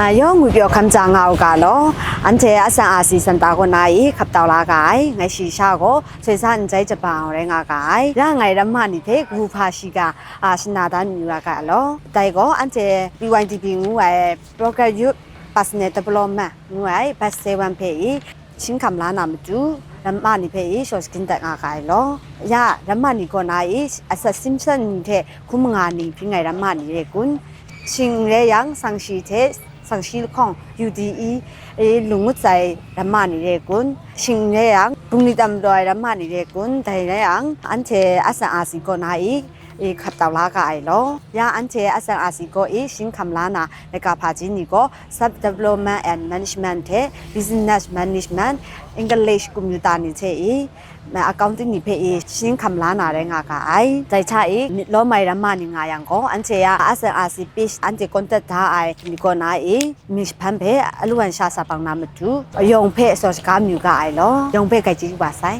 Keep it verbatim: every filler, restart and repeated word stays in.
Yawng ngwi pyaw hkam ja nga u ga law, anhte S N R C Center kaw na i hkap tau la ga ai, ngai shi sha gaw, soi sa n jai jabang rai nga ga ai, ra ngai ramma ni hpe kabu hpa shiga, a, shana dan mayu ra ga law. Dai gaw, anhte P Y D P ngu ai, Program Youth Personal Development ngu ai, Batch seven hpe i, shin hkam la na matu, ramma ni hpe i shaw shagun dat nga ga ai law. Ya, ramma ni kaw na i, asak simsan ni hte hkum manga ning hpring ai ramma ni re kun? Shing n rai yang, sangshi hte, sangshi lahkawng U D E, e, lung ngut sai ramma ni re kun? Shing n rai yang, bungli tam daw ai ramma ni re kun? Dai rai yang, anhte S N R C kaw na i, e, hkap tau la ga ai law. Ya, anhte S N R C kaw i shin hkam la na laika hpaji ni gaw, Self Development and Management hte Business Management, English computer ni hte i, accounting ni hpe i shin hkam la na rai nga ga ai. Dai hta i, myit lawm ai ramma ni nga yang gaw, anhte a S N R C page anhte contact da ai ni kaw na i, myit jahpan hpe alu wan sha sa bang na matu, yawng hpe shaw shaga mayu ga ai law. Yawng hpe grai chyeju wa sai.